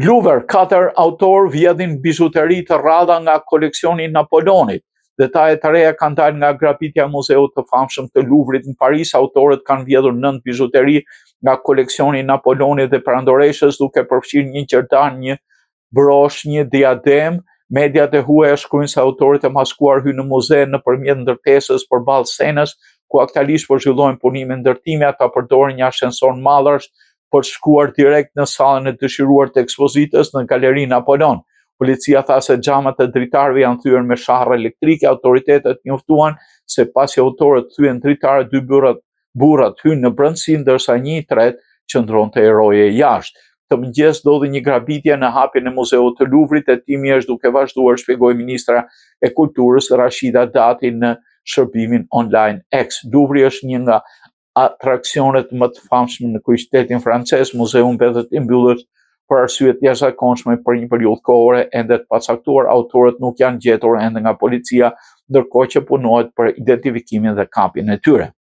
Louvre, katër autorë vjedhin bizhuteri të rralla nga koleksioni i Napoleonit. Detaje të reja kanë dalë nga grabitja e muzeut të famshëm të Louvrit në Paris. Autorët kanë vjedhur nëntë bizhuteri nga koleksioni i Napoleonit dhe perandoreshës, duke përfshirë një gjerdan, një brosh, një diademë. Mediat e huaja shkruajnë se autorët e maskuar hynë në muze nëpërmjet ndërtesës përballë Senës, ku aktualisht po zhvillohen punime ndërtimi. Ata përdorin një ashensor mallrash për të shkuar direkt në sallën e dëshiruar të ekspozitës në Galerinë Napoleon. Policia tha se xhamat e dritareve janë thyer me sharrë elektrike. Autoritetet njoftuan se pasi autorët thyen dritaret, dy burrat burrat hynë në brendësi, ndërsa një i tretë qëndronte roje jashtë. Këtë mëngjes ndodhi një grabitje në hapjen e Muzeut të Luvrit, hetimi është duke vazhduar, shpjegoi ministrja e Kulturës Rashida Dati në shërbimin online X. Luvri është një nga atraksionet më të famshme në kryeqytetin francez, muzeu mbetet i mbyllur për arsye të jashtëzakonshme për një periudhë kohore ende të pacaktuar, autorët nuk janë gjetur ende nga policia, ndërkohë që punohet për identifikimin dhe kapjen e tyre.